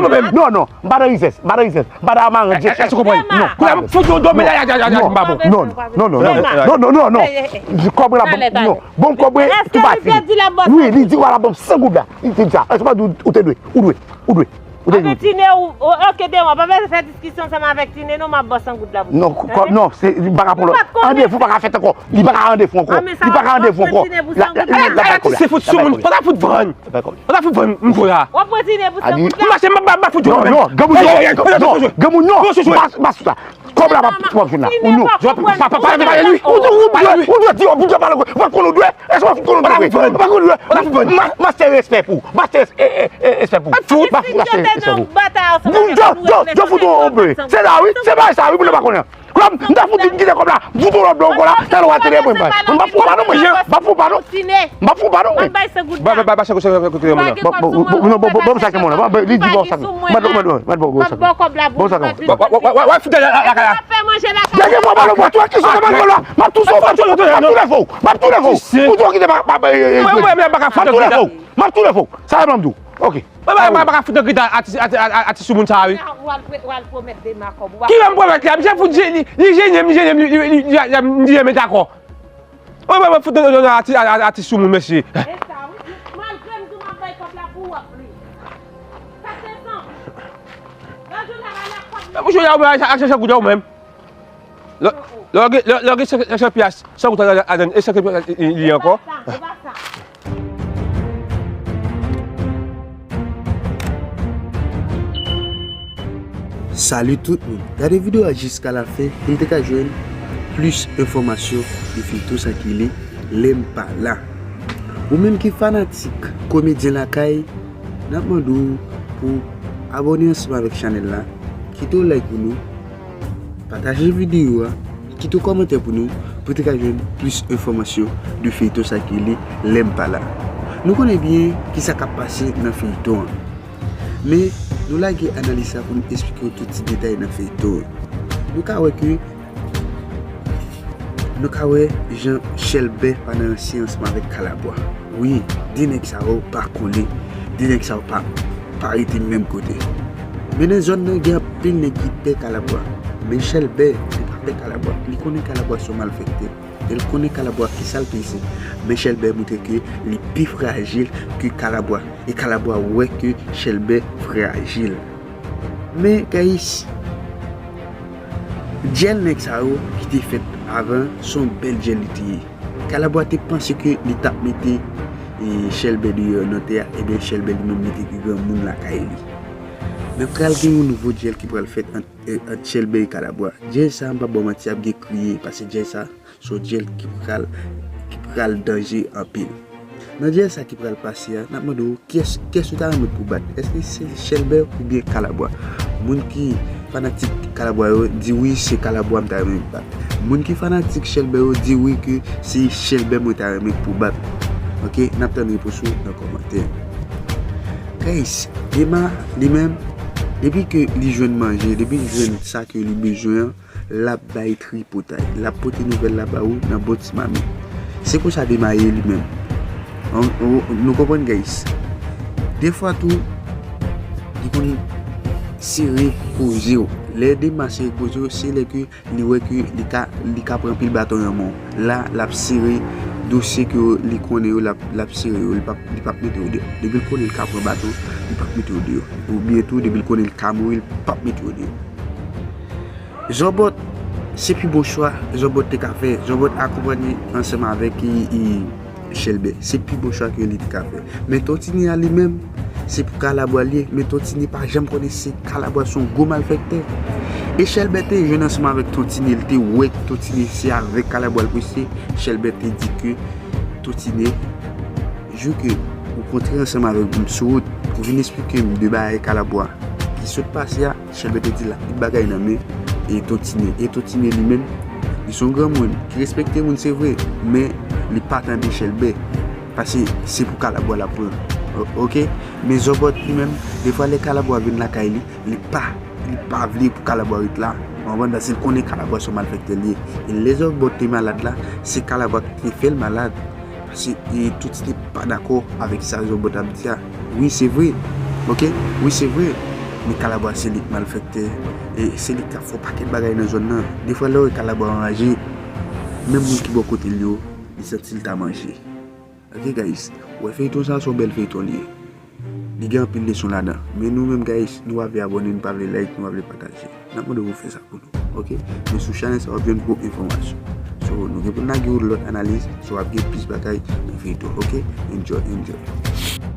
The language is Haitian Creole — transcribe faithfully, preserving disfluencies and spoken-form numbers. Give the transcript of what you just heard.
non, non, non, non, m pa nan rizès, m pa nan rizès, m pa nan marenn, je chèch. Èske w konprann? Non, kounye a m fout yon domèn, ya, ya, ya, ya, m pa bon. Non, non, non, non, non, non, non, non, non, non. Kòb la, non, bon, kòb tou pati. Wi, li di w a la bank san goud la. Li te di sa. Èske w pa di ou te dwe? Ou dwe. Ou dwe. Ou te dwe. Tine, ou, ou, ok, demen, pa bezwen fè diskisyon ansanm avèk Tine, non, m ap ba w san goud la pou. Non, kò, non, se, li pa ka pran lòt. Randevou pa ka fèt ankò. Li pa ka randevou ankò. Li pa ka randevou ankò. La, la, la, la, la, la, se fout sou moun. Fò ta fout vann. Fò ta fout vann, m vo la. W ap retire pou san goud la. M mache, m ap, m ap fout vann. Non, non, granmoun, non. Non, granmoun, non. Pas, pas la. Kòb la, m ap, m ap jwenn la. Ou non. Pa, pa, pa, pa, pa, ou, ou, ou, ou dwe, ou dwe di yo, pou yo pale, ou pa konn ou dwe. Èske w pa fout konn ou dwe? Ou pa konn ou dwe. Ma, master respè pou ou. Master res-, e, e, e, respè pou ou. Master respè pou ou. Bon, Djo, Djo, Djo fout ou, ou pe. Se la, wi. Se pa sa, wi, moun nan pa konnen. Kòm, m ta fout di m kite kòb la, m fout ou lòt bò ankò la, talè w a tele mwen, mwen. M pa fout pa non, mwen. M pa fout pa non. M pa fout pa non, mwen. Ba, ba, ba, ba, sa, sa, sa, sa, sa, sa, non, non, non, non, non, non, non, li di bon sa. Mwen, mwen, mwen, mwen, bon, bon, sa. Bon, sa, bon. Wa, wa, wa, wa, fout la, la, la, la. Dènye fwa, mwen, mwen, mwen, ki sa, mwen, mwen, la. M ap touye w, m ap touye w. M ap touye w. Ou di w kite pa, pa, pa, e, e, mwen, mwen, mwen, m pa ka fout. M ap touye w. M ap touye w. Sa, mwen, m di w. Ok. Mwen, mwen, mwen, pa ka fout nan kri atis, atis, atis, atis sou moun sa, wi. Ou al, ou al pwomèt demen kòb ou. Ki lè m pwomèt li a? Misye fout je-, li, li jennen m, li jennen m, li, li, li, li, li, li jennen m dakò. Mwen, mwen, mwen, fout nan, nan, nan atis, a, a, atis sou moun, mesye. E sa, wi. Malgre m di w m ap bay kòb la pou w, w ap li. Sa se san. Nan jounen la, la kòb li. Mwen, jounen la, ou mwen, ak, ak, ak, ak, ak, ou menm. Lè, lè w gen, lè, lè w gen senk, senk, senk pyas, san goud adan, adan, e senk pyas li, li ankò. E pa sa, e pa sa. Salut tout moun. Gade videyo a jiska la fen pou n te ka jwenn plis enfòmasyon de feyton sa ki rele Lè m pa la. Ou menm ki fanatik komedyen lakay, n ap mande w pou abòne ansanm avèk chanèl la, kite yon like pou nou, pataje videyo a, kite yon kòmantè pou nou, pou te ka jwenn plis enfòmasyon de feyton sa ki rele Lè m pa la. Nou konnen byen kisa k ap pase nan feyton an. Men, nou lage analiz sa pou nou esplike w tout ti detay nan feyton an. Nou ka wè ke Nou ka wè jan Chèlbè pa nan ranse ansanm avèk Kalabwa. Wi, de nèg sa yo pa kole, de nèg sa yo pa, pa rete menm kote. Men nan zòn nan, gen anpil nèg ki pè Kalabwa. Men Chèlbè, li pa pè Kalabwa. Li konnen Kalabwa se yon malfektè. E l konnen Kalabwa kisa l peze. Men Chèlbè montre ke li pi frajil ke Kalabwa. E Kalabwa wè ke Chèlbè frajil. Men, guys, dyèl nèg sa yo ki te fèt avan, se yon bèl dyèl li te ye. Kalabwa te panse ke li t ap mete, e, Chèlbè deyò nan tè a, ebyen, Chèlbè li menm li te gen granmoun lakay li. Men pral gen yon nouvo dyèl ki pral fèt ant, e, ant Chèlbè e Kalabwa. Dyèl sa, m p ap ba w manti, ap gen kriye, paske dyèl sa, se yon dyèl ki pral, ki pral danje anpil. Nan dyèl sa ki pral pase a, n ap mande w, kiyès, kiyès ou ta renmen pou bat? Èske se Chèlbè oubyen Kalabwa? Moun ki fanatik Kalabwa yo di wi, se Kalabwa m ta renmen bat. Moun ki fanatik Chèlbè yo di wi ke se Chèlbè mwen ta renmen pou bat. Ok, n ap tann repons ou nan kòmantè. Guys, Dema, li menm, depi ke li jwenn manje, depi li jwenn sa ke li bezwen an, l ap bay tripotay. L ap pote nouvèl la ba ou nan bon ti mamit. Se konsa Dema ye li menm. An, ou, nou konprann, guys. Defwa tou, li konn sere koze w. Lè Dema sere koze w, se lè ke li wè ke li ka, li ka pran pil baton nan men w. La, l ap sere dosye ke li konnen yo, l ap, l ap sere yo. Li p ap, li p ap mete yo deyò. Depi l konnen li ka pran baton, li p ap mete yo deyò. Oubyen tou, depi l konnen li ka mouri, li p ap mete yo deyò. Zòbòt, se pi bon chwa Zòbòt te ka fè. Zòbòt akonpanye ansanm avèk, e, e, Chèlbè. Se pi bon chwa ke li te ka fè. Men Ton Tini a li menm, se pou Kalabwa l ye, men Ton Tine pa janm konnen se Kalabwa se yon gwo malfèktè. E Chèlbè te jwenn ansanm avèk Ton Tine, li te wè Ton Tine se avèk Kalabwa l prese. Chèlbè te di ke Ton Tine, jou ke ou kontre ansanm avèk m sou wout, ou vin esplike m de bagay Kalabwa ki sot pase a, Chèlbè te di l ap met bagay nan men e Ton Tine. E Ton Tine li menm, li se yon granmoun ki respekte moun, se vre, men li pa tande Chèlbè. Paske se pou Kalabwa l ap pran. O- Oke? Men Zòbòt li menm, defwa lè Kalabwa vin lakay li, li pa, li pa vle pou Kalabwa ret la. Ou konprann? Paske l konnen Kalabwa se yon malfèktè li ye. E lè Zòbòt te malad la, se Kalabwa ki te fè l malad. Paske e, Ton Tine pa dakò avèk sa Zòbòt ap di a. Wi, se vre. Oke? Wi, se vre. Men Kalabwa se li k malfèktè. E se li k ap fè yon pakèt bagay nan zòn nan. Defwa lè w wè Kalabwa anraje, menm moun ki bò kote l yo, li santi l ta manje. Oke, guys? Ou wè feyton sa, se yon bèl feyton li ye. Li gen anpil leson ladan. Men nou menm, guys, nou pa vle abòne, nou pa vle like, nou pa vle pataje. N ap mande w pou fè sa pou nou. Oke? Men sou chanèl sa, w ap jwenn gwo enfòmasyon. So, nou gen pou n lage yon lòt analiz. So, w ap gen plis bagay nan feyton. Oke? Enjoy, enjoy.